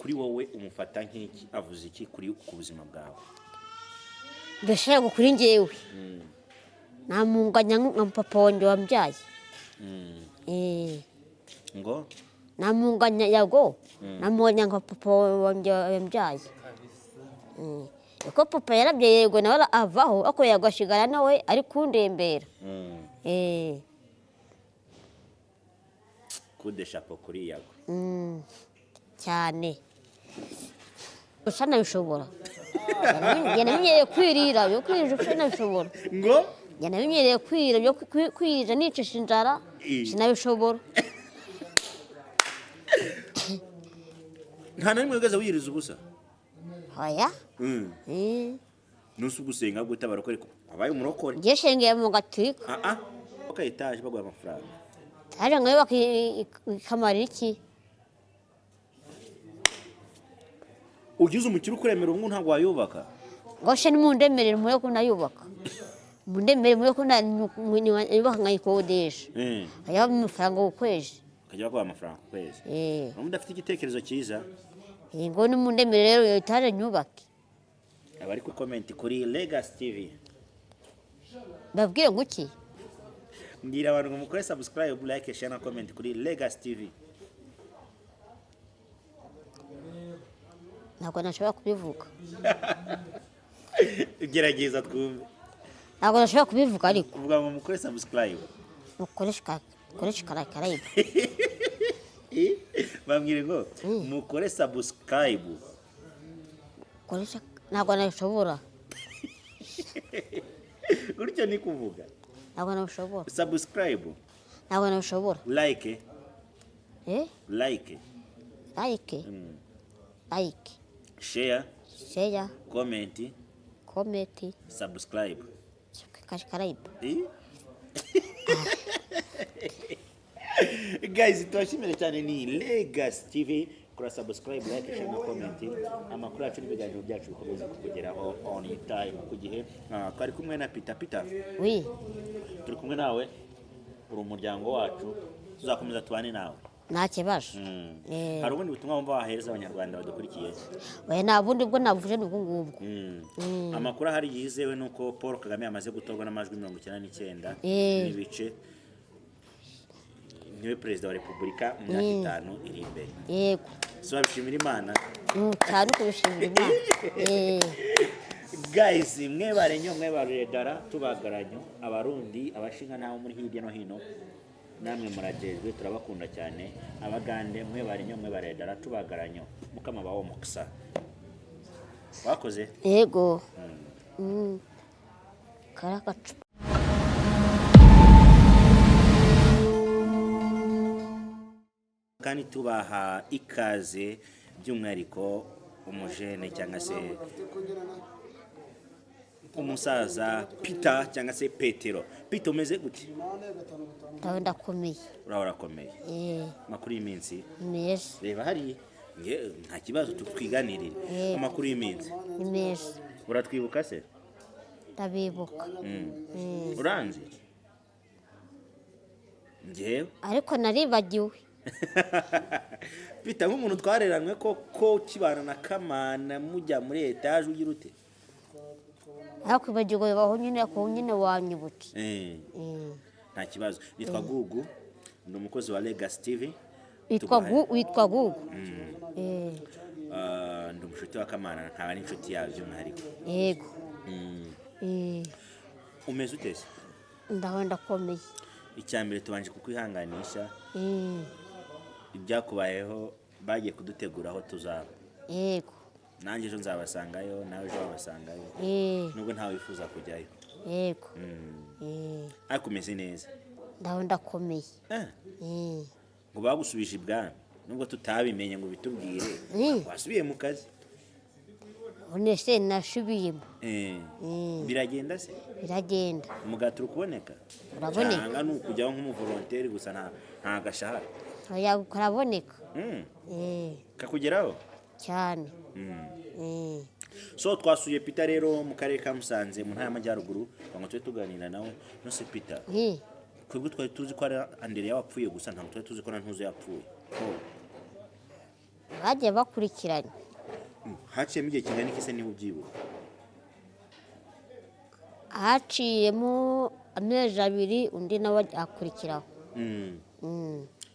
Kuri wowe umufata nk'iki? Avuze iki kuri ku buzima bwawe? Mbese Yago kuri njyewe namunganya nka papa wanjye wambyaye. Ngo? Namunganya Yago, namunganya nka papa wanjye wambyaye. Uko papa yarabyaye Yego nawe avaho, ariko Yago ashigara nawe ari kundembera. Coup de chapeau kuri Yago. Cyane gusa nabishobora. Njye namenyereye kwirira, byo kwirira ubusa nabishobora. Ngo? Njye namenyereye kwirira, byo kwirira nicisha inzara. Sinabishobora. Nta na rimwe wigeze wiyiriza ubusa? Oya. Nusi ugusenga gute? Abarokore wabaye umurokore? Njye shengeye mu Gaturika. Ah ah, uka etaje baguha amafaranga. Taje nkayubaka ikamara iki? Ugize umukire ukuremera ubu ntabwo wayubaka? Ngo se nimundemerere mure ko nayubaka, mundemerere mure ko nayubaka nkayikodesha. Hajyaho amafaranga ku kwezi. Ukajya baguha amafaranga ku kwezi? Eh. Urumva udafite igitekerezo cyiza. Ngo nimundemerere rero etaje nyubake. Abari ku comment kuri Legacy TV. Babwire ngo iki? Mbwira abantu ngo mukore subscribe, like, share na comment kuri Legacy TV. Ntabwo nashobora kubivuga. Gerageza twumve. Ntabwo nashobora kubivuga ariko. Uvuga ngo mukore subscribe. Mukoreshe karakarayibu. Bambwire ngo mukore subscribe. Koresha, ntabwo nabishobora. Gutyo ni kuvuga. Ntabwo nabishobora. Subscribe. Ntabwo nabishobora. Like. Eh. Like. Like. Like. Share. Share. Comment. Comment. Subscribe. Karakarayibu. Guys, tubashimire cyane, ni Legacy TV. Kora subscribe, like, share na comment. Amakuru yacu n'ibiganiro byacu bikomeza kukugeraho on time, ku gihe. Twari kumwe na Peter. Peter, Wi. turi kumwe nawe, uri umuryango wacu, tuzakomeza tubane nawe. Nta kibazo. Hari ubundi butumwa wumva wahereza Abanyarwanda badukurikiye? Oya, nta bundi bwo navuze, ni ubwo ngubwo. Amakuru ahari yizewe ni uko Paul Kagame yamaze gutorwa n'amajwi 99 n'ibice, niwe perezida wa repubulika mu myaka 5 iri imbere. Yego. Si wabishimira Imana? Cyane, kubishimira Imana. Guys, mwebare nyo, mwebare dara, tubagaranyo Abarundi, abashinga naho muri hirya no hino, namwe murajejwe, turabakunda cyane. Abagande, mwebare nyo, mwebare dara, tubagaranyo, mukama bawo muksa wakoze. Yego. Kari agacupa. Kandi tubaha ikaze by'umwihariko umujene cyangwa se umusaza Peter cyangwa se Petero. Peter, umeze gute? Ndawe ndakomeye. Uraho urakomeye? Amakuru y'iminsi? Ni meza. Reba hariya. Nge nta kibazo, twiganirire. Amakuru y'iminsi? Ni meza. Uratwibuka se? Ndabibuka. Uranzi ngewe? Ariko naribagiwe. Peter, nk'umuntu twareranywe koko, ukibana na Kamana mujya muri etaje ugira ute? Ariko kwibagirwa bibaho nyine, ariko nyine wanyibutse. Nta kibazo. Nitwa Gugu, ndi umukozi wa Legacy TV. Witwa witwa Gugu? Ndi umushuti wa Kamana, nkaba n'inshuti yawe by'umwihariko. Yego. Umeze ute se? Ndaho ndakomeye. Icya mbere tubanje kukwihanganisha ibyakubayeho. Bagiye kudutegura aho tuzaba. Yego. Nanjye ejo nzabasangayo, nawe ejo wabasangayo, nubwo ntawe wifuza kujyayo. Yego. Ariko umeze neza? Ndaho ndakomeye. Ngo bagusubije ibwami, nubwo tutabimenye ngo bitubwire. Wasubiye mu kazi? None se nasubiyemo. Biragenda se? Biragenda. Umugati uri kuboneka? Uraboneka. Cyangwa ni ukujyaho nk'umuvolonteri gusa, nta gashahara? Oya, karaboneka. Kakugeraho? Cyane. So twasuye Peter rero mu karere ka Musanze, mu ntara y'Amajyaruguru, ngo tube tuganira nawe. Nose Peter, twebwe twari tuzi ko ari Andereya wapfuye gusa, ntabwo twari tuzi ko na Ntuzo yapfuye. Oh. Bagiye bakurikiranye. Haciyemo igihe kingana iki se niba ubyibuka? Haciyemo amezi 2, undi nawe akurikiraho.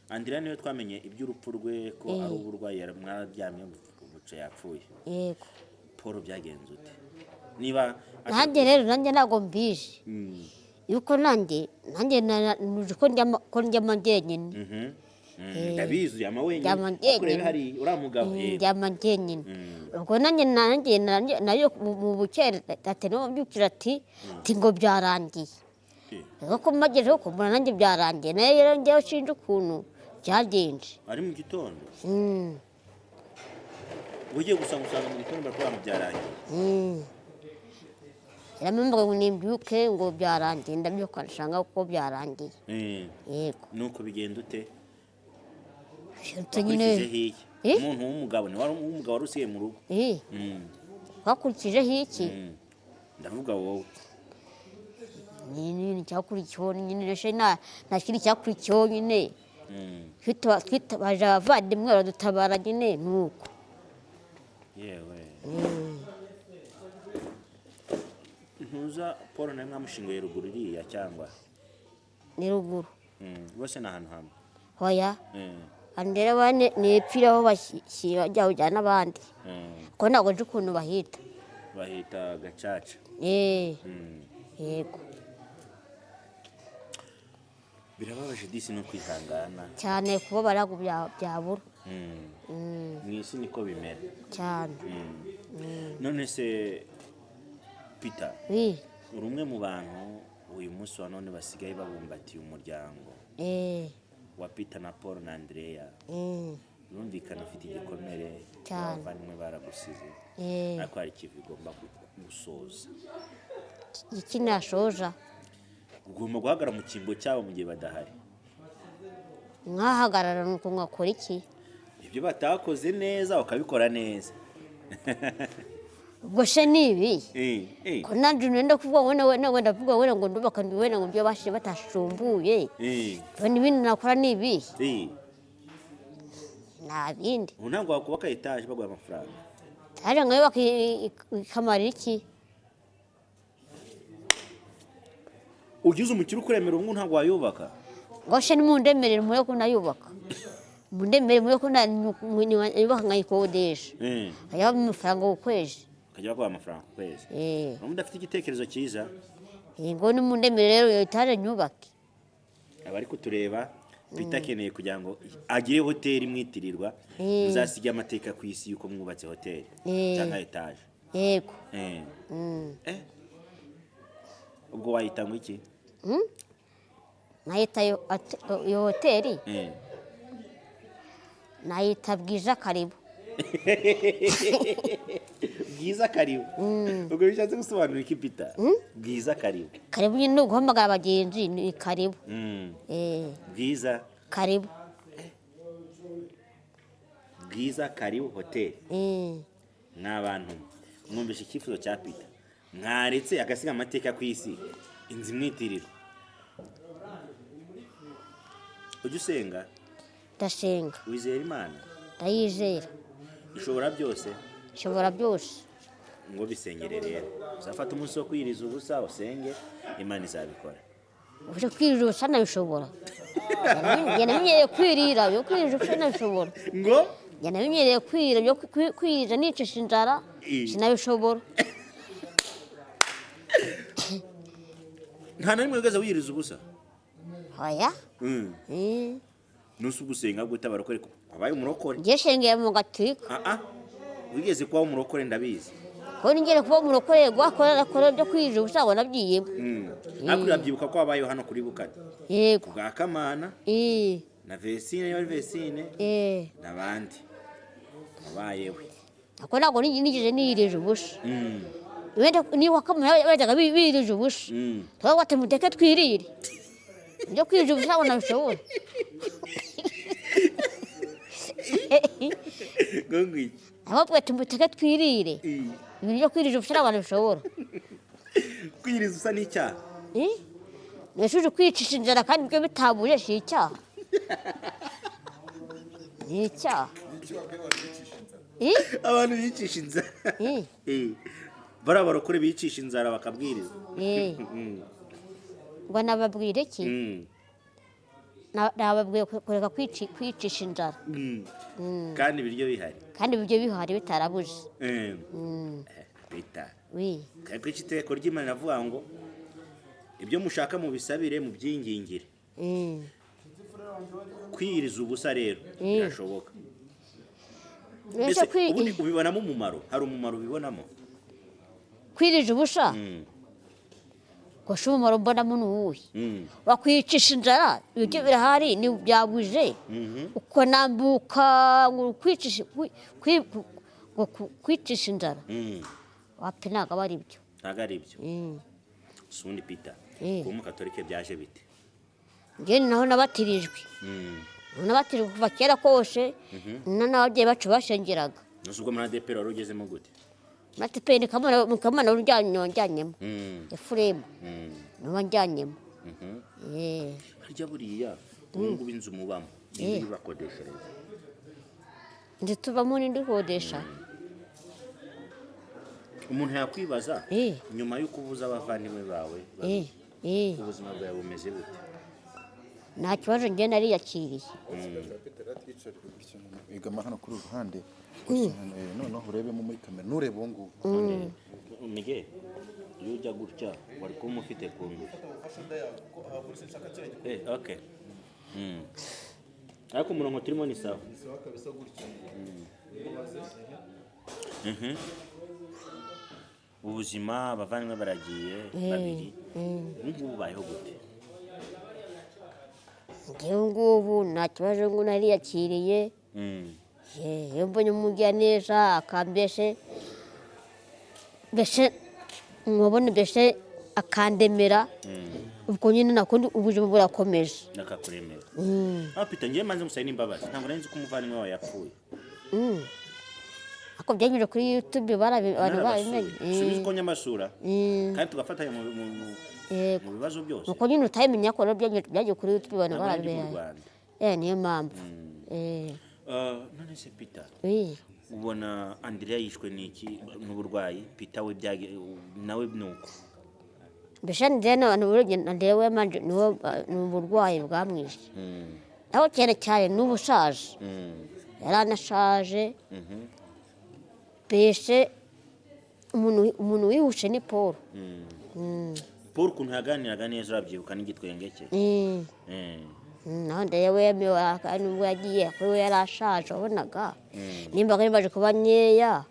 Andrea niwe twamenye iby'urupfu rwe ko ari uburwayi, mwararyamye buca yapfuye. Yego. Paul byagenze ute? Niba Nanjye rero, nanjye ntabwo mbije yuko nanjye nuzi ko ndyama njyenyine. Ndabizi uryama wenyine. Ndyama Ariko rero njyenyine. hari uriya mugabo. Ndyama njyenyine. Ubwo nanjye nayo mu bukere ati n'ubyukira ati ngo byarangiye. Kuko magezeho kumbona nanjye byarangiye, nayo rero njyewe sinzi ukuntu byagenze. Ari mu gitondo. Ugiye gusanga usanga mu gitondo barakubwira ngo byarangiye. Yaramubwira ngo nimbyuke ngo byarangiye, ndabyuka nsanga ko byarangiye. Yego. Nuko bigenda ute? Shirutse nyine. Wakurikijeho iki? Eh? Umuntu w'umugabo ni wari umugabo wari usigaye mu rugo. Twakurikijeho iki? Ndavuga wowe. Nyine cyakurikiyeho nyine rero nta kindi cyakurikiyeho nyine. Twitabaje abavandimwe baradutabara nyine nuko. Yewe. Ntuza Paul nawe mwamushinguye ruguru iriya cyangwa? Ni ruguru. Bose ni ahantu hamwe. Hoya. Andera bane ni epfira aho bashyira bajya kujyana n'abandi. Ko ntabwo nzi ukuntu bahita. Bahita Gacaca. Yego. Birababaje disi no kwihangana. Cyane kubabara byabura. Mu isi niko bimera. Cyane. None se Peter, uri umwe mu bantu uyu munsi wa none basigaye babumbatiye umuryango wa Peter na Paul na Andrea. Birumvikana ufite igikomere, abavandimwe baragusize. Ariko hari ikintu ugomba gusoza. Iki nashoja? Ugomba guhagarara mu cyimbo cyabo mu gihe badahari. Nkahagarara nuko ngakora iki? Ibyo batakoze neza ukabikora neza. Ubwo se ni ibi? Ko nanjye nenda kuvuga ngo nawe ndavuga wenda ngo ndubaka ndi wenda ngo ibyo bashize batashumbuye. None ibindi nakora ni ibi? Nta bindi. Ubu ntabwo wakubaka etaje baguha amafaranga. Etaje nkayubaka ikamara iki? Ugize umukire ukuremera ubu ntabwo wayubaka. Ngo se nimundemerere murebe ko nayubaka. Mundemerere murebe ko nayubaka nkayikodesha. Nkajya babona amafaranga ku kwezi. Ukajya baguha amafaranga ku kwezi. Urumva udafite igitekerezo cyiza? Ngo nimundemerere rero iyo etaje nyubake. Abari kutureba, Peter akeneye kugira ngo agire hoteli imwitirirwa, muzasige amateka ku isi yuko mwubatse hoteli cyangwa etaje. Yego. Ubwo wayita ngo iki? Nayita iyo hoteli? Nayita Bwiza Karibu. Bwiza Karibu. Ubwo bishatse gusobanura iki Peter? Bwiza Karibu. Karibu nyine ni uguhamagara abagenzi ni karibu. Bwiza Karibu. Bwiza Karibu hoteli. Mwabantu mwumvishe icyifuzo cya Peter. Mwaretse agasiga amateka ku isi inzu imwitirira. Ujya usenga? Ndasenga. Wizera Imana? Ndayizera. Ishobora byose? Ishobora byose. Ngo bisengere rero. Uzafata umunsi wo kwiriza ubusa usenge, Imana izabikora. Uje kwiriza ubusa nabishobora. Njye namenyereye kwirira, yo kwiriza ubusa nabishobora. Ngo? Njye namenyereye kwirira, yo kwiriza nicisha inzara, sinabishobora. Nta na rimwe wigeze wiyiriza ubusa? Oya. Nusu gusenga gute abarokore abaye umurokore? Njye sengera mu gatolika. Wigeze kuba umurokore ndabizi. Ko nigere kuba umurokore gwakora akora byo kwiriza ubusa ngo nabyiyemo. Ariko urabyibuka ko wabayeho hano kuri Bukati. Yego. Bwa Kamana. Na Vesine yari Vesine. Nabandi. Wabayewe. Ako ntabwo nigeze niyirije ubusa. Wenda ni wakamara bajyaga birije ubusa. Twabaga bati muteke twirire. Ibyo kwirira ubusa ntabwo nabishobora. Ahubwo ati muteke twirire. Ibintu byo kwirira ubusa ntabwo nabishobora. Kwiriza ubusa ni icyaha? Nashuje kwicisha inzara kandi ibyo bitabuje si icyaha. Ni icyaha. Eh? Abantu bicisha inzara. Eh. Eh, bariya barokore bicisha inzara bakabwiriza. Eh. Ngo nababwire iki? Mm. Nababwiye kureka kwicisha inzara. Kandi ibiryo bihari. Kandi ibiryo bihari bitarabuje. Eh, Peter. Wi. Ariko iki iteko ry'Imana riravuga ngo ibyo mushaka mubisabire mubyingingire. Kwiyiriza ubusa rero birashoboka. Mbese Mbese ubundi ubibonamo umumaro? Hari umumaro ubibonamo? Kwirije ubusa, gusa umumaro mbonamo ni uwuhe? Wakwicisha inzara, ibiryo birahari ntibyabuje, ukanambuka ngo kwicisha ngo kwicisha inzara, wapi, ntabwo aba ari byo. Ntabwo ari byo. Si ubundi Peter, kuba umukatolike byaje bite? Njye naho nabatirijwe. Nabatirijwe kuva kera kose, n'ababyeyi bacu bashengeraga. Nose ubwo muri ADEPR wari ugezemo gute? Matipeni kamana njyanyemo. Efuremu niwe njyanyemo. Eh. Harya buriya ubu ngubu inzu mubamo ni bakodeshereza? Inzu tubamo n'indi ikodesha. Umuntu yakwibaza, nyuma y'uko ubuza abavandimwe bawe babiri, ubuzima bwawe bumeze bute? Nta kibazo, njye nariyakiriye. Igama hano kuri uru ruhande gutya, noneho urebemo muri kamera, nturebe uwo nguwo. Miguel, iyo ujya gutya wari kuba umufite ku ntoki. Okay. Ariko umurongo turimo ni sawa. Ubuzima, abavandimwe baragiye babiri, ubu ngubu ubayeho gute? Njyewe ngubu nta kibazo, ngo nariyakiriye. Iyo mbonye umugiraneza akambeshe mbese nkabona mbese akandemera, ubwo nyine nakundi ubuzima burakomeje. Nakakuremera. Ah, Peter, ngiye manze musaba n'imbabazi, ntabwo nari nzi ko umuvandimwe wawe yapfuye. Ariko byanyuze kuri YouTube, abantu barabimenye. Subiza uko nyamasura kandi tugafatanya mu bibazo byose. Nuko nyine utayimenya ko rero byagiye kuri YouTube, abantu Ntabwo nari ndi mu barabimenye. Rwanda. Niyo mpamvu. None se Peter, Oui. ubona Andrea yishwe n'iki? N'uburwayi? Peter we nawe ni uko? Mbese Andrea n'abantu burya Andrea we manje niwe ni uburwayi bwamwishe. Aho cyane cyane n'ubushaje. Yaranashaje. Mbese umuntu wihushe ni Paul. Paul ukuntu yaganiraga neza, urabyibuka n'igitwenge cye. Naho Andrea we yemewe nubwo yagiye kuri we yarashaje, wabonaga nimba ari kuba nkeya.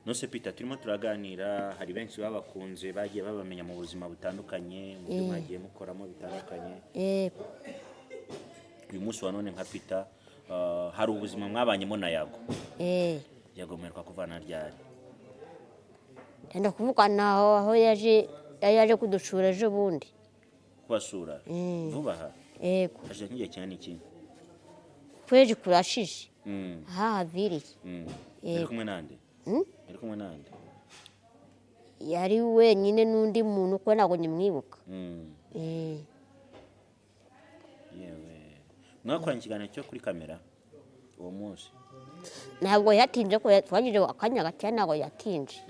Nose Peter, turimo turaganira, hari benshi babakunze, bagiye babamenya mu buzima butandukanye, mu byo mwagiye mukoramo bitandukanye. Uyu munsi wa none nka Peter, hari ubuzima mwabanyemo na Yago. Yago mwereka kuvana ryari? Ndenda kuvugana aho yaje kudushura ejo bundi. Kubasura vuba aha? Yego. Hashize nk'igihe kinini iki? Kwezi kurashije. Aha haviriye. Yari kumwe nande? Yari kumwe nande? Yari wenyine n'undi muntu ko ntabwo nyimwibuka. Yewe, mwakoranye ikiganiro cyo kuri kamera uwo munsi? Ntabwo yatinze, ko twagize akanya gake, ntabwo yatinze.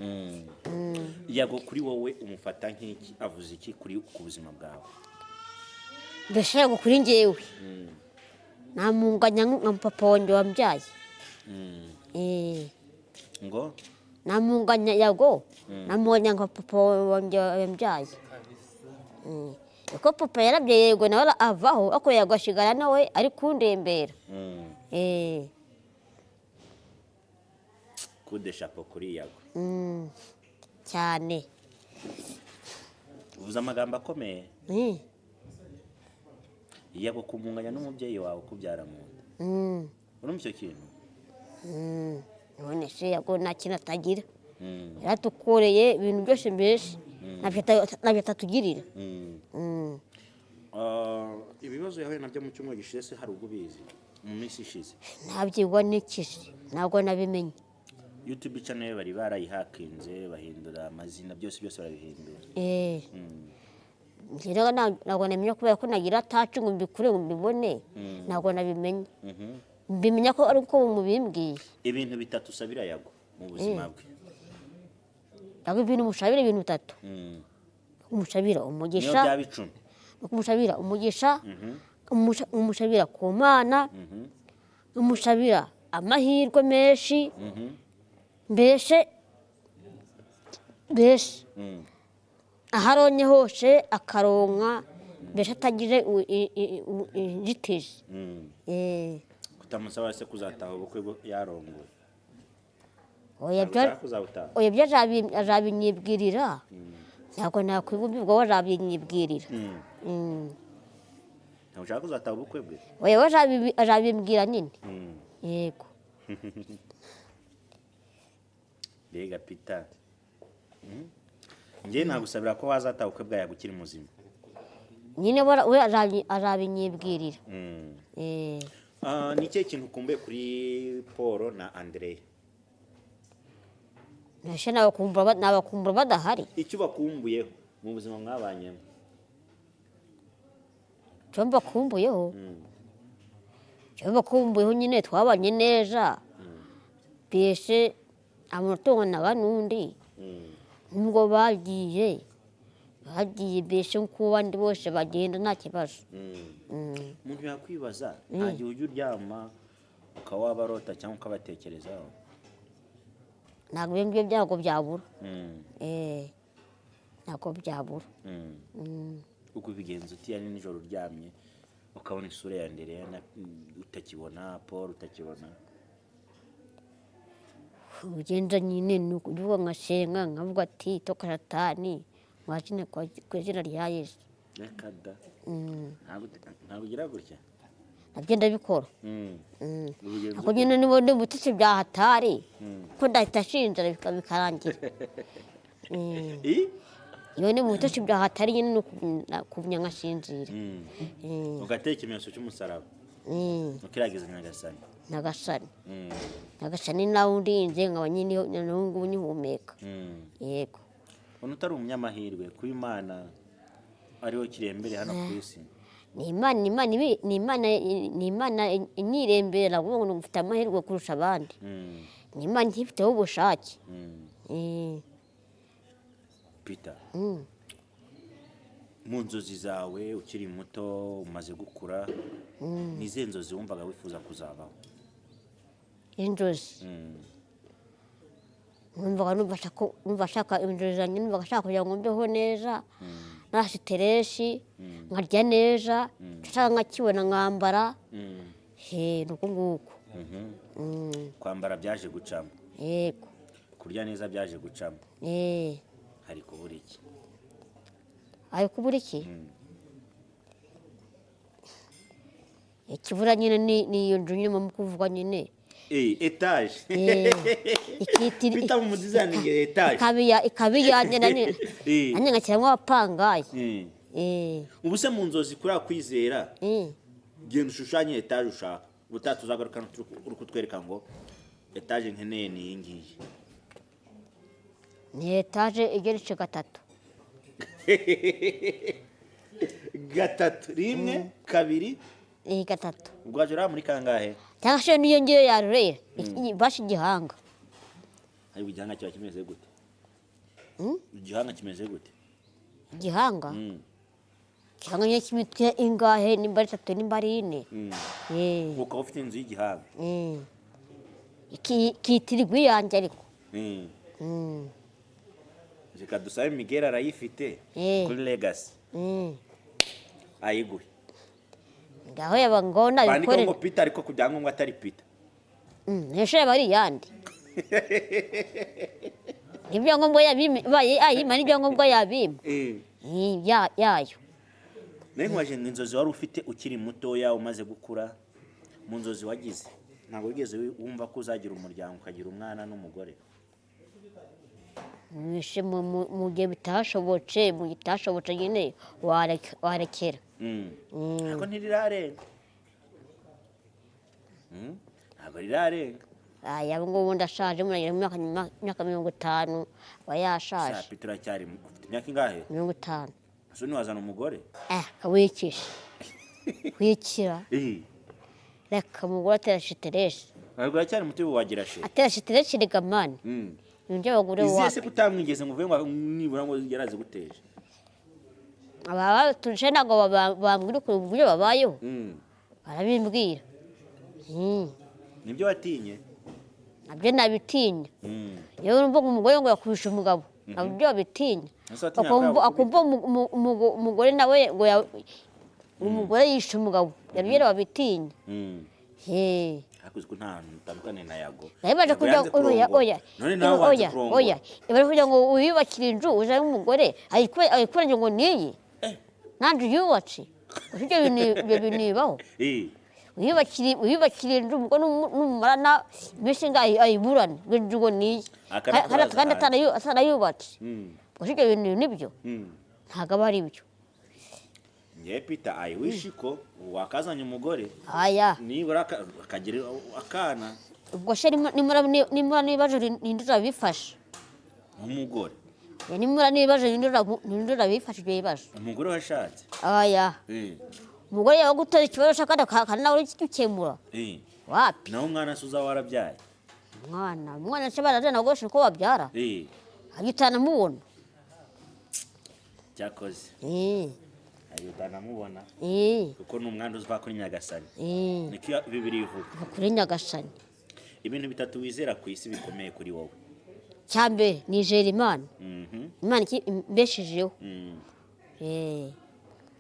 Yago kuri wowe umufata nk'iki? Avuze iki kuri ku buzima bwawe? Mbese Yago kuri njyewe namunganya nka papa wanjye wambyaye. Ngo? Namunganya Yago, namunganya nka papa wanjye wambyaye. Uko papa yarabyaye Yego nawe avaho, ariko Yago ashigara nawe ari kundembera. Coup de chapeau kuri Yago. Cyane. Uvuze amagambo akomeye. Yago kumunganya n'umubyeyi wawe ukubyara mu nda. Urumva icyo kintu? None se Yago nta kintu atagira? Yaratukoreye ibintu byose, mbese ntabyo atatugirira. Ah, ibibazo yahuye nabyo mu cyumweru gishize se hari ubwo ubizi, mu minsi ishize? Ntabyigwa n'ikizi, ntabwo nabimenye. YouTube channel bari barayihakinze, bahindura amazina, byose byose barabihindura. Njyewe ntabwo namenya kubera ko nagira atacu ngo mbikure ngo mbibone, ntabwo nabimenya. Mbimenya ko ari uko mubimbwiye. Ibintu bitatu usabira Yago mu buzima bwe. Ntabwo ibintu mushabira ibintu bitatu. Umushabira Niyo umugisha, byaba 10. umushabira umugisha, umushabira ku Mana, umushabira amahirwe menshi, mbese aharonye hose akaronka, mbese atagize inzitizi. Kutamusaba se kuzataha ubukwe yarongoye. Oya, kuzabutaha. Oya, ibyo azabinyibwirira. Ntabwo nakwibwira we azabinyibwirira. Ntabwo ushaka kuzataha ubukwe bwe? Oya, we azabimbwira nyine. Yego. Mbega Peter. Njye nagusabira ko wazataha ubukwe bwawe ukiri muzima. Nyine we azabinyibwirira. Ni ikihe kintu ukumbuye kuri Paul na Andrea? Mbese nabakumbura badahari. Icyo bakumbuyeho mu buzima mwabanyemo? Icyo mbakumbuyeho? Icyo mbakumbuyeho nyine twabanye neza. Mbese amatonganaga n'undi. Nubwo bagiye mbese nk'uko abandi bose bagenda nta kibazo. Umuntu yakwibaza, nta gihe ujya uryama ukaba wabarota cyangwa ukabatekerezaho? Ntabwo ibyo ngibyo byago byabura. Ntabwo byabura. Uko ubigenza uti ari nijoro uryamye ukabona isura ya Andrea utakibona Paul utakibona? Ubigenza nyine ni ukuvuga nkasenga nkavuga ati toka satani mwazina ku izina rya Yesu. Reka da. Ntabwo ugira gutya? Nabyo ndabikora. Ubigenza Ako nyine n'ubundi bututsi bya hatari ko ndahita shinzira bikarangira. Iyo ni bututsi bya hatari nyine ni ukubya nkasinzira. Ugatera ikimenyetso cy'umusaraba. Ukiragiza Nyagasani. Nyagasani. Nyagasani nawe undinze nkaba nyine n'ubu ngubu nyihumeka. Yego. Ubona utari umunyamahirwe kuba Imana ariwe kirembere hano ku isi. Ni Imana, ni Imana ibi, ni Imana, ni Imana inyirembera kuvuga ngo mfite amahirwe kurusha abandi. Ni Imana ifiteho ubushake. Peter. Mu nzozi zawe ukiri muto umaze gukura, ni izihe nzozi wumvaga wifuza kuzabaho? Inzozi. Numvaga numva nshaka inzozi zanjye, numvaga nshaka kugira ngo mbeho neza, nta siteresi, nkarya neza, nshaka nkakibona nkambara. He, ni uko nguko. Kwambara byaje gucamo. Yego. Kurya neza byaje gucamo. Hari kubura iki? Hari kubura iki? Ikibura nyine ni iyo nzu nyine mu kuvuga nyine. Etage. Peter mu design etage. Ikaba iyanjye na nyine. Nanjye ngashyiramo abapangayi. Ubu se mu nzozi kuri kwizera? Genda ushushanye etage ushaka. Ubutaha tuzagaruka uri kutwereka ngo etage nkeneye ni iyi ngiyi. Ni etage igeretse 3. 3, 1, 2. 3. Ubwo waje uri muri kangahe? Cyangwa se niyo ngiyo yarurera. Bashi igihanga. Ariko igihanga kiba kimeze gute? Igihanga kimeze gute? Igihanga? Igihanga nyine cy'imitwe ingahe, nimba ari 3 nimba ari 4. Ukaba ufite inzu y'igihanga. Kitirirwa iyanjye ariko. Reka dusabe Miguel arayifite kuri Legacy. Ayiguhe. Ngaho yaba ngona Bandika bikorera. ngo Peter ariko ku byangombwa atari Peter. Neshe yaba ari yandi. Ibyangombwa yabima, baye ayima n'ibyangombwa yabima. Yayo. Naye nkwaje inzozi wari ufite ukiri mutoya umaze gukura, mu nzozi wagize ntabwo wigeze wumva ko uzagira umuryango ukagira umwana n'umugore? Nishe mu gihe bitashobotse, mu gihe bitashobotse nyine warekera. Ntabwo ntirirarenga. Ntabwo rirarenga. Aya ngubu ndashaje, muragira mu myaka 50 aba yashaje. Sa Peter uracyari ufite imyaka ingahe? 50. So ntiwazana umugore? Wikisha wikira. Eh. Reka, umugore atera shitereshi. Ntabwo uracyari muto, wagira she. Atera shitereshi rega mani. Ibintu by'abagore Izihe se wapi. Kutamwigeze ngo uvuge ngo nibura ngo yarazi guteje? Aba baturushe ntabwo bambwira ukuntu uburyo babayeho. Barabimbwira. Nibyo watinye? Nabyo nabitinya. Iyo urumva ngo umugore ngo yakubisha umugabo, nabyo babitinya. Ese watinya Akumva ko akumva umugore nawe ngo umugore yishe umugabo, nabyo babitinya. He. Ariko uzi ko nta hantu utandukaniye na Yago. Nayo baje Yago kugira yanze ngo oya. kurongora. Oya. None nawe wanze Oya. kurongora. Oya, bari kugira ngo wiyubakire inzu, uzane umugore ayikoranye ngo niyi nanjye uyubatse. Gusa ibyo bintu bibaho. Wiyubakire inzu, umugore numara na iminsi ingahe ayiburane ngo inzu ngo niyi. Akanakuraza Kandi hanze. atarayubatse. Gusa ibyo bintu nibyo ntabwo aba ari byo. Ngewe Peter, I wish ko wakazanye umugore, Aya. nibura akagira akana. Ubwo se nimura n'ibibazo, ninde uzabifasha? Nk'umugore. Ya, nimura n'ibibazo, ninde uzabifasha ibyo bibazo? Umugore washatse. Aya. Umugore yawe gutera ikibazo ashaka kandi nawe ugikemura. Wapi. Naho umwana se uzaba warabyaye? Umwana se barazana rwose uko babyara. Hajya utanamubona. Cyakoze. Ayo, utanamubona. Kuko ni umwana uva kuri Nyagasani. Niko Bibiri ivuga. Kuva kuri Nyagasani. Ibintu bitatu wizera ku isi bikomeye kuri wowe? Cyambere, nizera Imana. Imana imbeshejeho.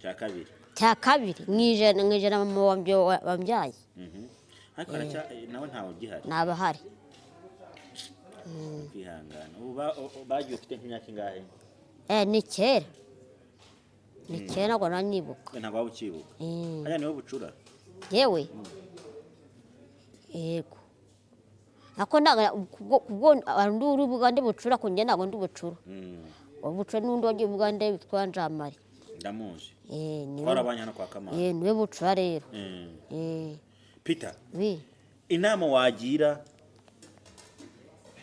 Cya kabiri? Cya kabiri, nizera mama wambyaye. Ariko nawe ntawe ugihari? Ntabahari. Kwihangana. Ubu bagiye ufite nk'imyaka ingahe? Ni kera, ni kera, ntabwo nanyibuka. Ntabwo waba ukibuka? Hariya niwe bucura? Yewe, yego, ariko ntabwo kubwo ndi uri Bugande bucura, ku njye ntabwo ndi bucura. Uwo bucura n'undi wagiye Bugande witwa Njamari. Ndamuzi. Niwe. Twarabanye hano kwa Kamana. Niwe bucura rero. Peter, Wi. inama wagira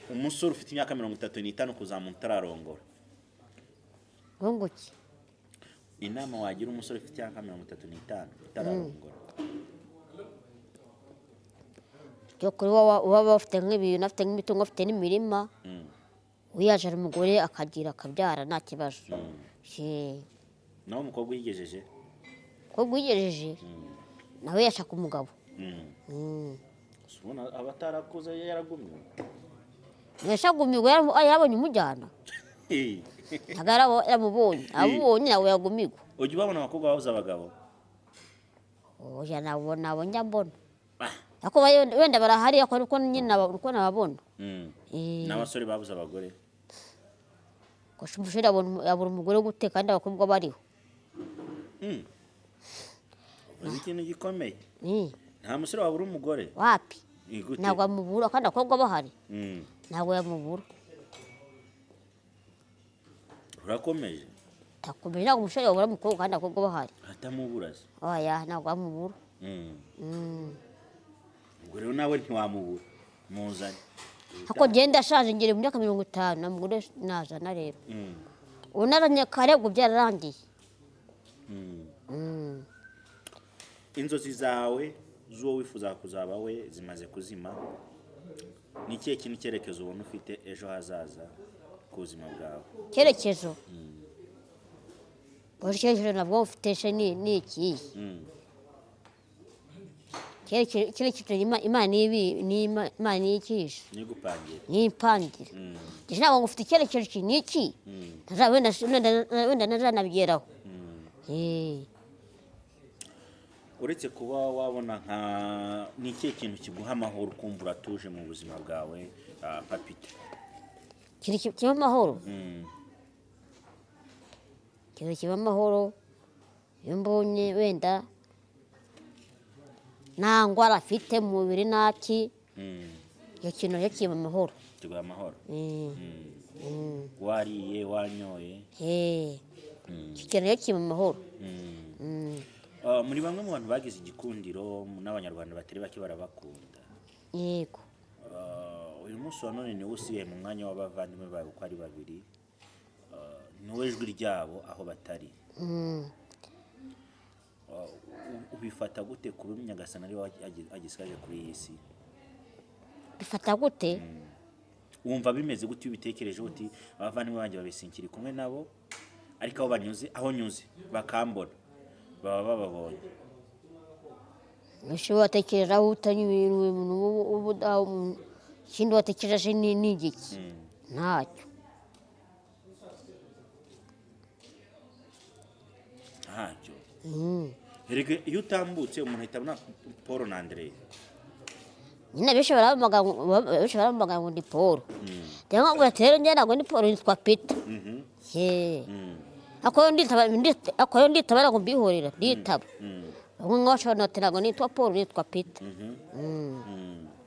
umusore ufite imyaka 35 kuzamuka utararongora? Ngo ki? Inama wagira umusore ufite imyaka 35 utararongora? Cyo kuri wowe waba ufite nk'ibintu, afite nk'imitungo, afite n'imirima, wiyajana umugore akagira akabyara, nta kibazo. Naho umukobwa uyigejeje? Ko wigejeje nawe yashaka umugabo. Si ubona aba atarakuze yaragumye? Yashagumirwa yabonye umujyana. Ntabwo yaramubonye, amubonye nawe yagumirwa. Ujya ubabona abakobwa babuze abagabo? Oya, nabo njya mbona. Ah. Ariko wenda barahari, ariko uko nyine uko nababona. N'abasore babuze abagore? Gusa umusore yabura umugore gute kandi abakobwa bariho? Uzi ikintu gikomeye? Nta musore wabura umugore. Wapi. Ni gute? Ntabwo yamubura kandi abakobwa bahari. Ntabwo yamubura. Urakomeje. Ndakomeje, ntabwo umusore yabura umukobwa kandi abakobwa bahari. Atamubura se? Oya, ntabwo yamubura. Ubwo rero nawe ntiwamubura, muzanye. Ariko ngenda ndashaje, ngere mu myaka 50, nta mugore nazana rero. Ubu nazanye kare, ubwo byararangiye. Inzozi zawe z'uwo wifuza kuzaba we zimaze kuzima. Ni ikihe kintu, icyerekezo ubona ufite ejo hazaza ku buzima bwawe? Icyerekezo, buri cyerekezo nabwo ufite se ni ikihe? Icyerekezo Imana Imana niyikihishe. Nigupangira. Niyipangira. Njye ntabwo ngo ufite icyerekezo iki n'iki, wenda ntazanabigeraho. Uretse kuba wabona nka, ni ikihe kintu kiguha amahoro, ukumva uratuje mu buzima bwawe, Papita? Ikintu kiba amahoro, ikintu kiba amahoro, iyo mbonye wenda nta ndwara afite mu mubiri ntaki, icyo kintu nacyo kiba amahoro. Kiguha amahoro. Wariye, wanyoye. Icyo kintu nacyo kiba amahoro. Muri bamwe mu bantu bagize igikundiro n'Abanyarwanda batari bake barabakunda. Yego. Uyu munsi wa none niwe usigaye mu mwanya w'abavandimwe bawe uko ari babiri. Niwe jwi ryabo aho batari. Ubifata gute kuba Nyagasani ari we agisigaje kuri iyi si? Bifata gute? Wumva bimeze gute iyo ubitekereje uti abavandimwe banjye babisinkiri kumwe nabo, ariko aho banyuze, aho nyuze bakambona, baba bababonye? Ese watekereza aho utanywa ibintu, ikindi watekereje ni igiki? Ntacyo. Ntacyo. Erega iyo utambutse umuntu ahita abona Paul na André. Nyine benshi barampamagara ngo ndi Paul, cyangwa ngo ati rero njye ntabwo ndi Paul, nitwa Peter. Ye, ako nditaba, ako nditaba ntabwo mbihorera, nditaba. Bamwe nk'abashobora bati ntabwo nitwa Paul, nitwa Peter.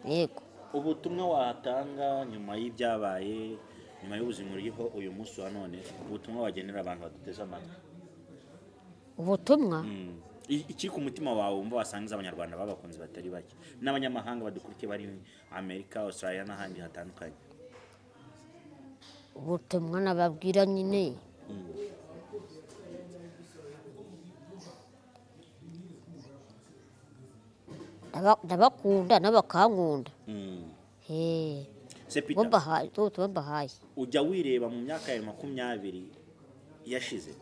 Yego. Ubutumwa watanga nyuma y'ibyabaye, nyuma y'ubuzima uriho uyu munsi wa none, ubutumwa wagenera abantu baduteze amatwi? Ubutumwa? Ikiri ku mutima wawe wumva wasangiza abanyarwanda b'abakunzi batari bake n'abanyamahanga badukurikiye bari Amerika, Australia n'ahandi hatandukanye. Ubutumwa nababwira nyine, ndabakunda n'abakankunda. Se Bo Peter, mbahaye ubutumwa mbahaye. Ujya wireba mu myaka yawe 20 yashize?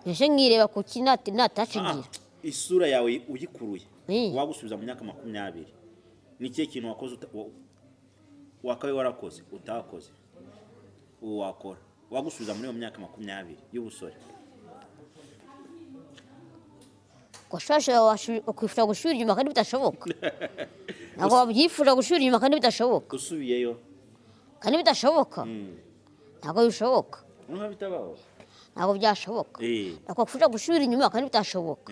Mbese nkireba ku ki natashigira? Isura yawe uyikuruye, wagusubiza mu myaka 20, ni ikihe kintu wakoze wakabaye warakoze utakoze ubu wakora, wagusubiza muri iyo myaka 20 y'ubusore? Wakwifuza gusubira inyuma kandi bidashoboka? Ntabwo wabyifuza gusubira inyuma kandi bidashoboka. Usubiyeyo. Kandi bidashoboka, ntabwo bishoboka. Numva bitabaho. Ntabwo byashoboka. Ntabwo wakwifuza gusubira inyuma kandi bitashoboka.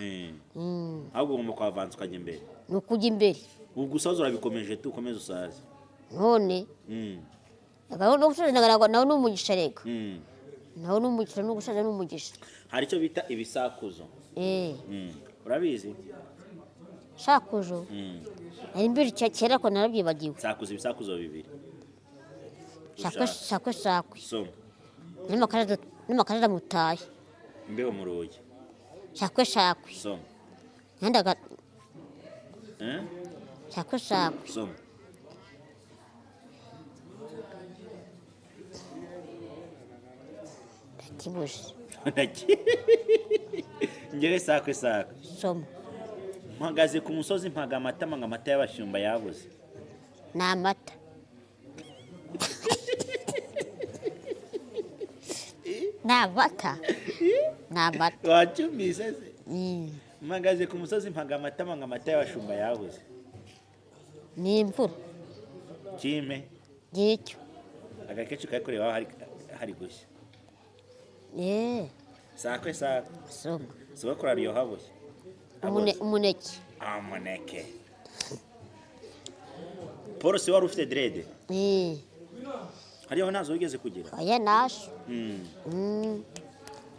Ahubwo ugomba kuhavanza ukajya imbere. Ni ukujya imbere. Ubu gusaza urabikomeje tu, ukomeze usaze. None no gusaza ntabwo nawe ni umugisha rega. Nawe ni umugisha, no gusaza ni umugisha. Hari icyo bita ibisakuzo. Urabizi? Sakuzo? Nari mbizi kera ko narabyibagiwe. Sakuza ibisakuzo bibiri. Sakwe Ushaka. sakwe sakwe. Soma. N'amakara mutaye. Imbeho mu rugi. Sakwe sakwe. Soma. Nyandaga. Eh? Sakwe sakwe. Soma. Ndakibuje. Njyewe sakwe sakwe. Soma. Mpagaze ku musozi mpaga amatama ngo amata y'abashumba yabuze. Ni amata. Ni amata. Ni amata. Wacyumvise se? Mpagaze ku musozi mpaga amatama ngo amata y'abashumba yabuze. Ni imvura. Kime. Ngicyo. Agakecuru kari kureba aho hari gushya. Sakwe sakwe. Soma. Sogokuru aryoha bushya. Umuneke. Umuneke. Paul si wari ufite dread? Hariho ntazo wigeze kugira? Oya naje.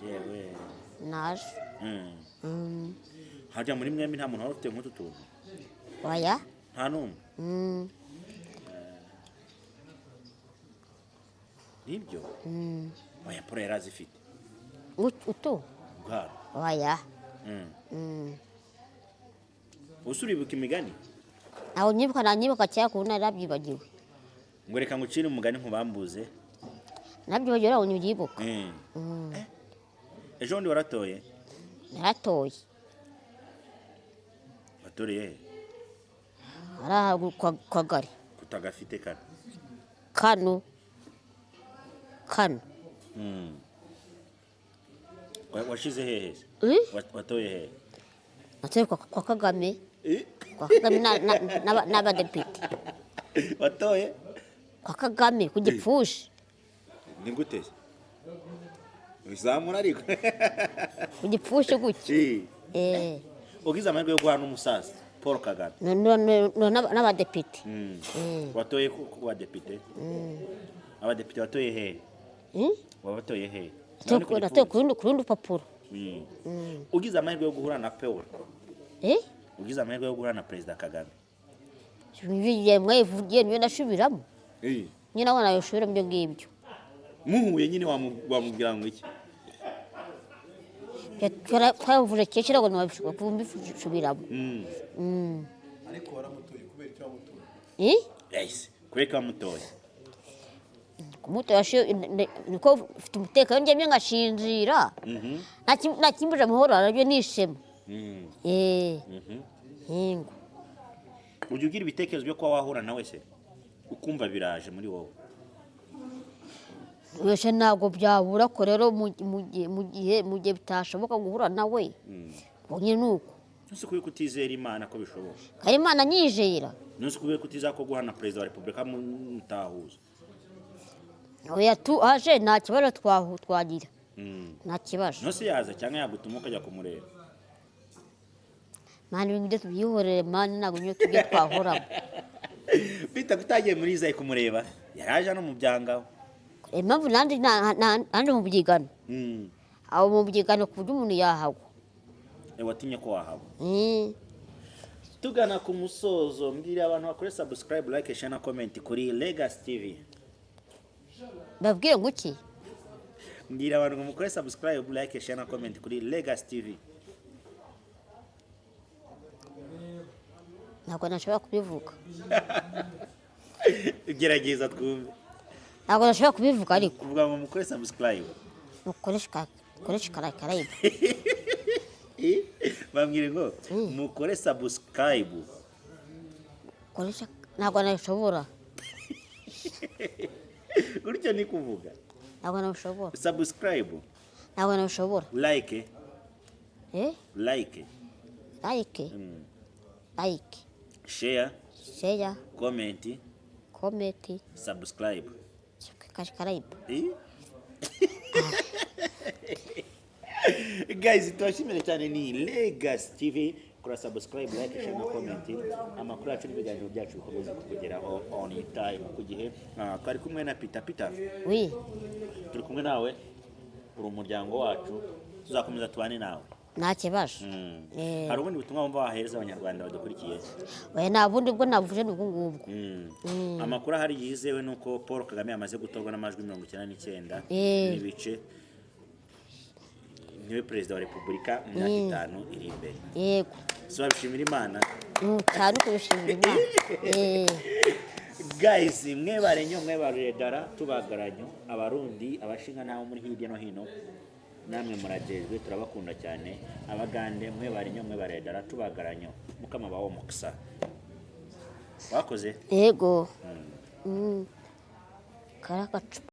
Yewe. Naje. Harya muri mwembi nta muntu wari ufite nk'utu tuntu? Oya. Nta n'umwe? Nibyo? Oya Paul yari azifite. Utu? Bwaro. Oya. Ubu uribuka imigani? Ntabwo nyibuka, nanyibuka kera kuko narabyibagiwe. Ngo reka ngucire umugani nkubambuze. Narabyibagiwe ntabwo nkibyibuka. Ejo bundi waratoye? Naratoye. Watoreye he? Hariya kwa gari. Kutagafite kano. Kano. Kano. Washize hehe se? Watoye hehe? Natoye kwa Kagame. Kwa Kagame n'abadepite. Watoye? Kwa Kagame ku gipfushi. Ni gute se? Uzamura ariko. Ku gipfushi gutya. Ugize amahirwe yo guhana n'umusaza Paul Kagame. N'abadepite. Watoye ku badepite? Abadepite watoye hehe? Wabatoye hehe? Natoye ku rundi rupapuro. Ugize amahirwe yo guhura na Paul. Ugize amahirwe yo guhura na Perezida Kagame. Mwayivugiye niyo nasubiramo. Nyine abana yosubiramo ibyo ngibyo. Muhuye nyine wamubwira ngo iki? Twavuje kenshi ntabwo nabishobora kubisubiramo. Ariko waramutoye kubera icyo wamutoye? Eh? Yes, kubera ko wamutoye. Kumutora niko mfite umutekano, njyemye ngashinzira, nta kimbuje amahoro, arabyo nishema. Eh. Yego. Ujya ugira ibitekerezo byo kuba wahura nawe se, ukumva biraje muri wowe? Wese ntabwo byabura ko rero mu gihe bitashoboka guhura nawe, ubwo nyine ni uko. Ntuzi kubera ko utizera Imana ko bishoboka? Kandi Imana nyizera. Ntuzi kubera ko utizera ko guhana perezida wa repubulika mutahuza? Oya, tu aje nta kibazo twagira. Nta kibazo. Ntuse yaza cyangwa yagutuma ukajya kumureba? Mani, ibintu byo tubyihorere, mani, ntabwo niyo tujye twahoramo. Bita kutagiye muri Izayi kumureba, yaraje hano mu byangaho. Impamvu nanjye nanjye mu byigano, aho mu byigano ku buryo umuntu yahagwa. Watinye ko wahagwa. Tugana ku musozo, mbwira abantu bakore subscribe, like, share na comment kuri Legacy TV. Babwire ngo iki? Mbwira abantu ngo mukore subscribe, like, share na comment kuri Legacy TV. Ntabwo nashobora kubivuga. Gerageza twumve. Ntabwo nashobora kubivuga ariko. Kuvuga ngo mukore subscribe. Mukoreshe karayibu. Bambwire ngo mukore subscribe. Koresha, ntabwo nabishobora. Gutyo ni kuvuga. Ntabwo nabishobora. Subscribe. Ntabwo nabishobora. Like. Eh. Like. Like, like. Share. Share. Comment. Comment. Subscribe. Karayibu. Eh? Guys, tubashimire cyane, ni Legacy TV. Kora subscribe, like, share na comment, amakuru yacu n'ibiganiro byacu bikomeza kukugeraho on time, ku gihe. Twari kumwe na Peter. Peter, Oui. turi kumwe nawe, uri umuryango wacu, tuzakomeza tubane nawe. Nta kibazo. Eh. Hari ubundi butumwa wumva wahereza abanyarwanda badukurikiye? Oya, nta bundi bwo navuze, ni ubwo ngubwo. Amakuru ahari yizewe ni uko Paul Kagame yamaze gutorwa n'amajwi 99 n'ibice, niwe perezida wa repubulika mu myaka 5 iri imbere. Yego. Si wabishimira Imana? Cyane, kubishimira Imana. Eh. Guys, mwebare nnyo, mwebarire dara, tubagaranyo abarundi, abashinga ntaho muri hirya no hino, namwe murajejwe, turabakunda cyane. Abagande, mwebare nnyo, mwebarire dara, tubagaranyo. Mukama bawo mukisa wakoze. Yego. Kari agacupa.